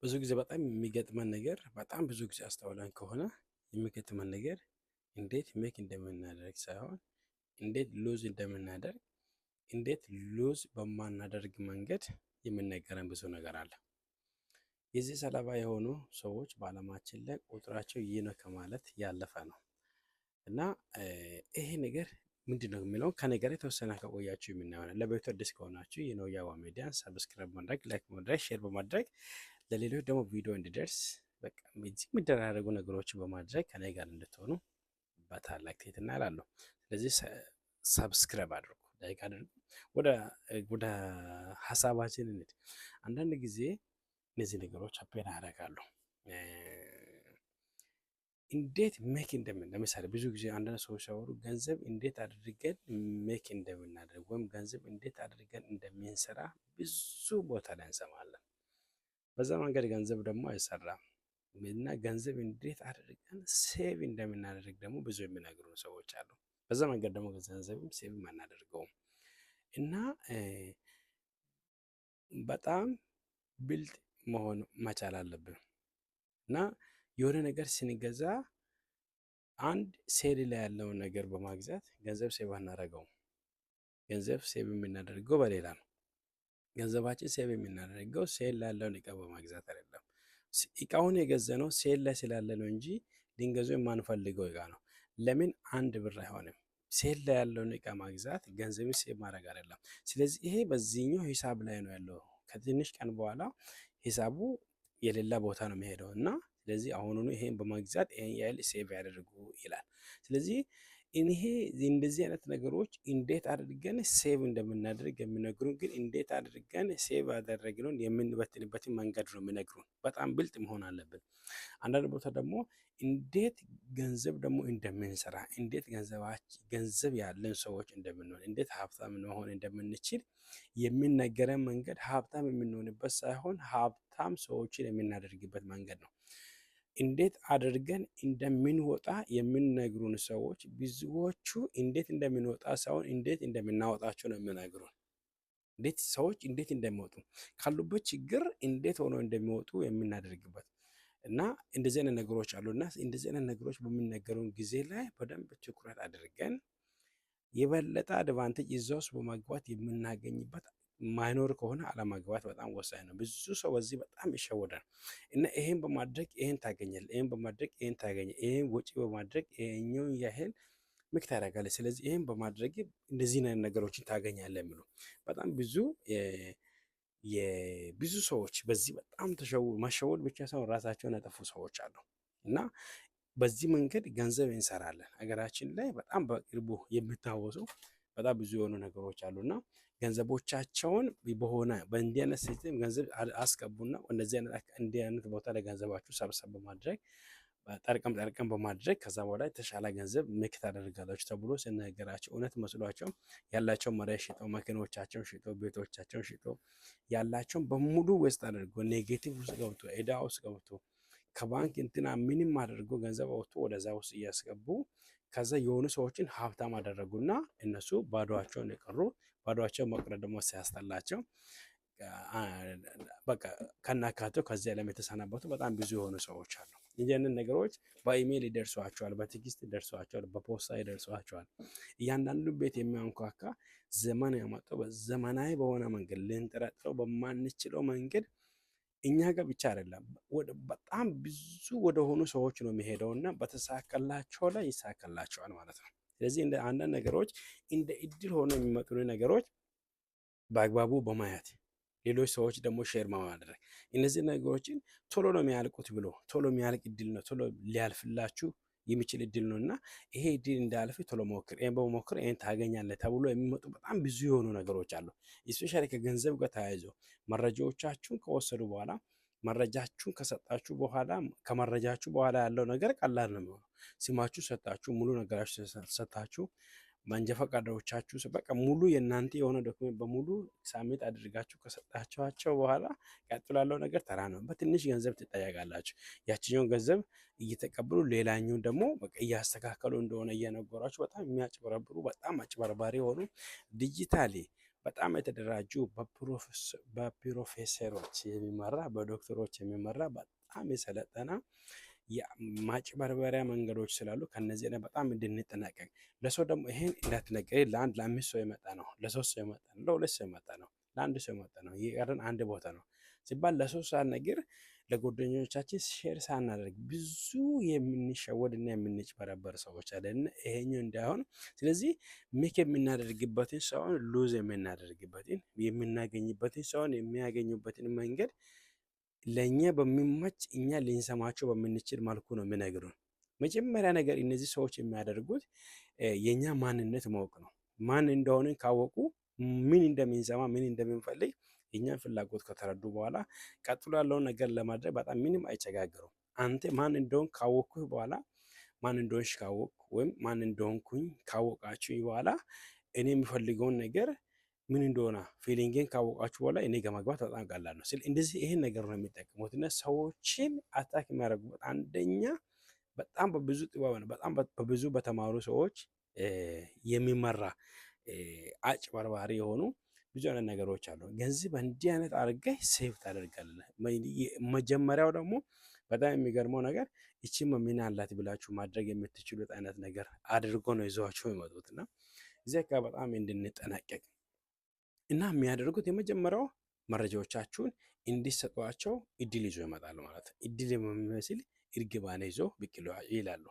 ብዙ ጊዜ በጣም የሚገጥመን ነገር፣ በጣም ብዙ ጊዜ አስተውለን ከሆነ የሚገጥመን ነገር እንዴት make እንደምናደርግ ሳይሆን እንዴት lose እንደምናደርግ፣ እንዴት lose በማናደርግ መንገድ የሚነገረን ብዙ ነገር አለ። የዚህ ሰለባ የሆኑ ሰዎች በዓለማችን ላይ ቁጥራቸው ይህ ነው ከማለት ያለፈ ነው። እና ይሄ ነገር ምንድን ነው የሚለውን ከኔ ጋር የተወሰነ ከቆያችሁ የምናየው። ለቤቱ አዲስ ከሆናችሁ የነው ያዋ ሚዲያን subscribe ማድረግ፣ like ማድረግ፣ share በማድረግ፣ ለሌሎች ደግሞ ቪዲዮ እንዲደርስ በቃ የሚደራረጉ ነገሮችን በማድረግ ከኔ ጋር እንድትሆኑ በታላቅ ትህትና እላለሁ። ስለዚህ subscribe አድርጉ፣ like አድርጉ። ወደ ሀሳባችን እንሂድ። አንዳንድ ጊዜ እነዚህ ነገሮች happen ያደርጋሉ። እንዴት make እንደምን፣ ለምሳሌ ብዙ ጊዜ አንዳንድ ሰዎች ሲያወሩ ገንዘብ እንዴት አድርገን make እንደምናደርግ ወይም ገንዘብ እንዴት አድርገን እንደምንሰራ ብዙ ቦታ ላይ እንሰማለን። በዛ መንገድ ገንዘብ ደግሞ አይሰራም እና ገንዘብ እንዴት አድርገን save እንደምናደርግ ደግሞ ብዙ የሚነግሩ ሰዎች አሉ። በዛ መንገድ ደግሞ ገንዘብም save ም አናደርገውም እና በጣም ብልጥ መሆን መቻል አለብን። እና የሆነ ነገር ስንገዛ አንድ sale ላይ ያለውን ነገር በማግዛት ገንዘብ save አናደርገውም። ገንዘብ save የምናደርገው በሌላ ነው። ገንዘባችን save የምናደርገው sale ላይ ያለውን እቃ በማግዛት አይደለም። እቃውን የገዛነው sale ላይ ስላለ ነው እንጂ ልንገዛው የማንፈልገው እቃ ነው። ለምን 1 ብር አይሆንም? Sale ላይ ያለውን እቃ ማግዛት ገንዘብን save ማድረግ አይደለም። ስለዚህ ይሄ በዚህኛው ሂሳብ ላይ ነው ያለው። ከትንሽ ቀን በኋላ ሂሳቡ የሌላ ቦታ ነው የሚሄደው እና ስለዚህ አሁኑኑ ይሄን በመግዛት ይሄን ያህል save ያደርጉ ይላል። ስለዚህ ይሄ እንደዚህ አይነት ነገሮች እንዴት አድርገን save እንደምናደርግ የሚነግሩን ግን እንዴት አድርገን save ያደረግነውን የምንበትንበትን መንገድ ነው የሚነግሩን። በጣም ብልጥ መሆን አለብን። አንዳንድ ቦታ ደግሞ እንዴት ገንዘብ ደግሞ እንደምንሰራ፣ እንዴት ገንዘብ ያለን ሰዎች እንደምንሆን፣ እንዴት ሀብታም መሆን እንደምንችል የሚነገረን መንገድ ሀብታም የምንሆንበት ሳይሆን ሀብታም ሰዎችን የምናደርግበት መንገድ ነው። እንዴት አድርገን እንደምንወጣ የሚነግሩን ሰዎች ብዙዎቹ እንዴት እንደምንወጣ ሳይሆን እንዴት እንደምናወጣቸው ነው የሚነግሩን። እንዴት ሰዎች እንዴት እንደሚወጡ፣ ካሉበት ችግር እንዴት ሆኖ እንደሚወጡ የምናደርግበት እና እንደዚህ አይነት ነገሮች አሉ። እና እንደዚህ አይነት ነገሮች በሚነገሩን ጊዜ ላይ በደንብ ትኩረት አድርገን የበለጠ advantage እዛ ውስጥ በማግባት የምናገኝበት ማይኖር ከሆነ አለማግባት በጣም ወሳኝ ነው። ብዙ ሰው በዚህ በጣም ይሸወዳል። እና ይሄን በማድረግ ይሄን ታገኛለህ፣ ይሄን በማድረግ ይሄን ታገኛለህ፣ ይሄን ወጪ በማድረግ ይሄኛውን ያህል make ታደርጋለህ። ስለዚህ ይሄን በማድረግ እንደዚህ አይነት ነገሮችን ታገኛለህ የሚሉ በጣም ብዙ የብዙ ሰዎች በዚህ በጣም ተሸው፣ መሸወድ ብቻ ሳይሆን ራሳቸውን ያጠፉ ሰዎች አሉ። እና በዚህ መንገድ ገንዘብ እንሰራለን። ሀገራችን ላይ በጣም በቅርቡ የሚታወሱ በጣም ብዙ የሆኑ ነገሮች አሉና ገንዘቦቻቸውን በሆነ በእንዲህ አይነት system ገንዘብ አስገቡና እንደዚህ እንዲህ አይነት ቦታ ላይ ገንዘባችሁ ሰብሰብ በማድረግ፣ ጠርቀም ጠርቀም በማድረግ ከዛ በኋላ የተሻለ ገንዘብ make ታደርጋላችሁ ተብሎ ሲነገራቸው እውነት መስሏቸው ያላቸው መሬት ሽጠው፣ መኪኖቻቸውን ሽጠው፣ ቤቶቻቸውን ሽጠው፣ ያላቸውን በሙሉ waste አድርጎ፣ negative ውስጥ ገብቶ፣ ዕዳ ውስጥ ገብቶ፣ ከባንክ እንትና ምንም አድርጎ ገንዘብ አውጥቶ ወደዛ ውስጥ እያስገቡ ከዛ የሆኑ ሰዎችን ሀብታም አደረጉና እነሱ ባዶቸውን የቀሩ፣ ባዶቸው መቅረት ደግሞ ሲያስጠላቸው በቃ ከናካቴው ከዚህ ዓለም የተሰናበቱ በጣም ብዙ የሆኑ ሰዎች አሉ። ይህንን ነገሮች በኢሜይል ይደርሷቸዋል፣ በ text ይደርሷቸዋል፣ በፖስታ ይደርሷቸዋል። እያንዳንዱ ቤት የሚያንኳካ ዘመን ያመጣው ዘመናዊ በሆነ መንገድ፣ ልንጠረጥረው በማንችለው መንገድ እኛ ጋር ብቻ አይደለም፣ በጣም ብዙ ወደሆኑ ሰዎች ነው የሚሄደው እና በተሳካላቸው ላይ ይሳካላቸዋል ማለት ነው። ስለዚህ እንደ አንዳንድ ነገሮች እንደ እድል ሆኖ የሚመጡ ነገሮች በአግባቡ በማየት፣ ሌሎች ሰዎች ደግሞ share በማድረግ፣ እነዚህ ነገሮችን ቶሎ ነው የሚያልቁት ብሎ፣ ቶሎ የሚያልቅ እድል ነው፣ ቶሎ ሊያልፍላችሁ የሚችል እድል ነው እና ይሄ እድል እንዳያልፍ ቶሎ ሞክር፣ ይሄን በመሞክር ይሄን ታገኛለህ ተብሎ የሚመጡ በጣም ብዙ የሆኑ ነገሮች አሉ። Especially ከገንዘብ ጋር ተያይዞ መረጃዎቻችሁን ከወሰዱ በኋላ፣ መረጃችሁን ከሰጣችሁ በኋላ፣ ከመረጃችሁ በኋላ ያለው ነገር ቀላል ነው የሚሆነው። ስማችሁ ሰጣችሁ፣ ሙሉ ነገራችሁ ሰጣችሁ፣ መንጃ ፈቃዶቻችሁ፣ በቃ ሙሉ የእናንተ የሆነ document በሙሉ submit አድርጋችሁ ከሰጣችኋቸው በኋላ ቀጥሎ ያለው ነገር ተራ ነው። በትንሽ ገንዘብ ትጠየቃላችሁ። ያችኛውን ገንዘብ እየተቀበሉ ሌላኛውን ደግሞ በቃ እያስተካከሉ እንደሆነ እየነገሯችሁ በጣም የሚያጭበረብሩ፣ በጣም አጭበርባሪ የሆኑ digitally በጣም የተደራጁ፣ በፕሮፌሰሮች የሚመራ፣ በዶክተሮች የሚመራ፣ በጣም የሰለጠነ የማጭበርበሪያ መንገዶች ስላሉ ከነዚህ ላይ በጣም እንድንጠናቀቅ፣ ለሰው ደግሞ ይሄን እንዳትነገር፣ ለአንድ ለአምስት ሰው የመጣ ነው፣ ለሶስት ሰው የመጣ ነው፣ ለሁለት ሰው የመጣ ነው፣ ለአንድ ሰው የመጣ ነው፣ የቀረን አንድ ቦታ ነው ሲባል ለሰው ሳንነግር፣ ለጓደኞቻችን share ሳናደርግ ብዙ የምንሸወድና የምንጭበረበር ሰዎች አለን። ይሄኛው እንዳይሆን፣ ስለዚህ make የምናደርግበትን ሳይሆን lose የምናደርግበትን፣ የምናገኝበትን ሳይሆን የሚያገኙበትን መንገድ ለእኛ በሚመች፣ እኛ ልንሰማቸው በምንችል መልኩ ነው የሚነግሩን። መጀመሪያ ነገር እነዚህ ሰዎች የሚያደርጉት የእኛ ማንነት ማወቅ ነው። ማን እንደሆንን ካወቁ፣ ምን እንደምንሰማ፣ ምን እንደምንፈልግ፣ የእኛን ፍላጎት ከተረዱ በኋላ ቀጥሎ ያለውን ነገር ለማድረግ በጣም ምንም አይቸጋገሩም። አንተ ማን እንደሆን ካወቅኩህ በኋላ፣ ማን እንደሆንሽ ካወቅክ ወይም ማን እንደሆንኩኝ ካወቃችሁኝ በኋላ፣ እኔ የምፈልገውን ነገር ምን እንደሆነ feeling ኤን ካወቃችሁ በኋላ እኔ ጋር መግባት በጣም ቀላል ነው። እንደዚህ ይሄን ነገር ነው የሚጠቀሙት እና ሰዎችን attack የሚያደርጉበት አንደኛ በጣም በብዙ ጥበብ ነው። በጣም በብዙ በተማሩ ሰዎች የሚመራ አጭበርባሪ የሆኑ ብዙ አይነት ነገሮች አሉ። ገንዘብ እንዲህ አይነት አድርገህ save ታደርጋለህ። መጀመሪያው ደግሞ በጣም የሚገርመው ነገር ይቺም ምን አላት ብላችሁ ማድረግ የምትችሉት አይነት ነገር አድርጎ ነው ይዘዋችሁ የሚመጡት። እና እዚህ አካባቢ በጣም እንድንጠነቀቅ እና የሚያደርጉት የመጀመሪያው መረጃዎቻችሁን እንዲሰጧቸው እድል ይዞ ይመጣሉ ማለት ነው። እድል የሚመስል እርግማን ይዞ ብቅ ይላሉ።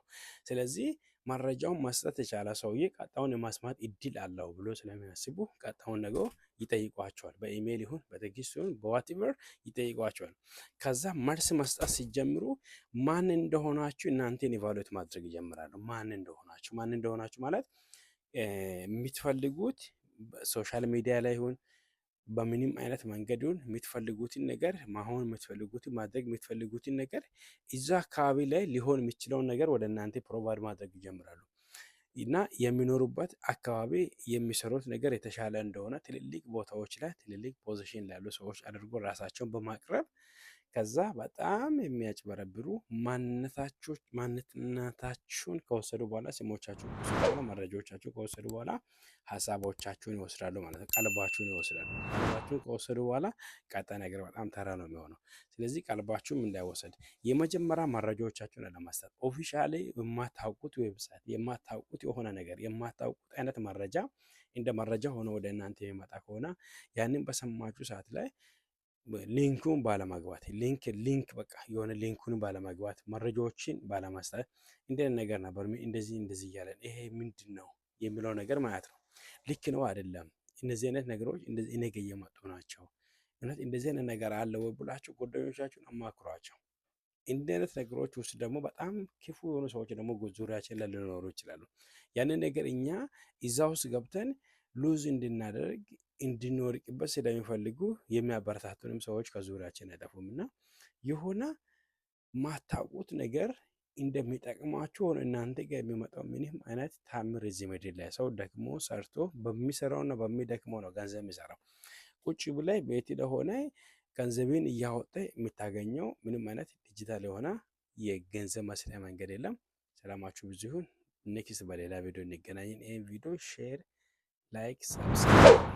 ስለዚህ መረጃውን መስጠት የቻለ ሰውዬ ቀጣውን የማስማት እድል አለው ብሎ ስለሚያስቡ ቀጣውን ነገር ይጠይቋቸዋል። በኢሜይል ይሁን፣ በ text ይሁን፣ በ whatever ይጠይቋቸዋል። ከዛ መልስ መስጠት ሲጀምሩ ማን እንደሆናችሁ እናንተን evaluate ማድረግ ይጀምራሉ። ማን እንደሆናችሁ፣ ማን እንደሆናችሁ ማለት የምትፈልጉት social media ላይ ይሁን፣ በምንም አይነት መንገድ ይሁን፣ የምትፈልጉትን ነገር ማሆን የምትፈልጉትን፣ ማድረግ የምትፈልጉትን ነገር፣ እዛ አካባቢ ላይ ሊሆን የሚችለውን ነገር ወደ እናንተ provide ማድረግ ይጀምራሉ። እና የሚኖሩበት አካባቢ የሚሰሩት ነገር የተሻለ እንደሆነ፣ ትልልቅ ቦታዎች ላይ ትልልቅ position ላይ ያሉ ሰዎች አድርጎ ራሳቸውን በማቅረብ ከዛ በጣም የሚያጭበረብሩ፣ ማንነታችሁን ከወሰዱ በኋላ፣ ስሞቻችሁን ከወሰዱ በኋላ፣ መረጃዎቻችሁን ከወሰዱ በኋላ ሀሳቦቻችሁን ይወስዳሉ ማለት ነው። ቀልባችሁን ይወስዳሉ። ቀልባችሁን ከወሰዱ በኋላ ቀጣይ ነገር በጣም ተራ ነው የሚሆነው። ስለዚህ ቀልባችሁም እንዳይወሰድ የመጀመሪያ መረጃዎቻችሁን አለመስጠት። Officially የማታውቁት website፣ የማታውቁት የሆነ ነገር፣ የማታውቁት አይነት መረጃ እንደ መረጃ ሆኖ ወደ እናንተ የሚመጣ ከሆነ ያንን በሰማችሁ ሰዓት ላይ link ኡን ባለመግባት፣ link በቃ የሆነ link ኡን ባለመግባት፣ መረጃዎችን ባለመስጠት፣ እንደ ነገር ነበር እንደዚህ እንደዚህ እያለን ይሄ ምንድን ነው የሚለው ነገር ማለት ነው። ልክ ነው አይደለም? እነዚህ አይነት ነገሮች እንደዚህ እኔ ጋ እየመጡ ናቸው። እውነት እንደዚህ አይነት ነገር አለ ወይ ብላችሁ ጓደኞቻችሁን አማክሯቸው። እንዲህ አይነት ነገሮች ውስጥ ደግሞ በጣም ክፉ የሆኑ ሰዎች ደግሞ ዙሪያችን ላይ ሊኖሩ ይችላሉ። ያንን ነገር እኛ እዛ ውስጥ ገብተን lose እንድናደርግ፣ እንድንወድቅበት ስለሚፈልጉ የሚያበረታቱንም ሰዎች ከዙሪያችን አይጠፉም። እና የሆነ ማታውቁት ነገር እንደሚጠቅማችሁ ሆኖ እናንተ ጋር የሚመጣው ምንም አይነት ታምር እዚህ ምድር ላይ ሰው ደክሞ ሰርቶ በሚሰራውና በሚደክመው ነው ገንዘብ የሚሰራው። ቁጭ ብለህ ቤት ለሆነ ገንዘብን እያወጣ የምታገኘው ምንም አይነት ዲጂታል የሆነ የገንዘብ መስሪያ መንገድ የለም። ሰላማችሁ ብዙ ይሁን። Next በሌላ ቪዲዮ እንገናኝን። ይህን ቪዲዮ share፣ like፣ subscribe።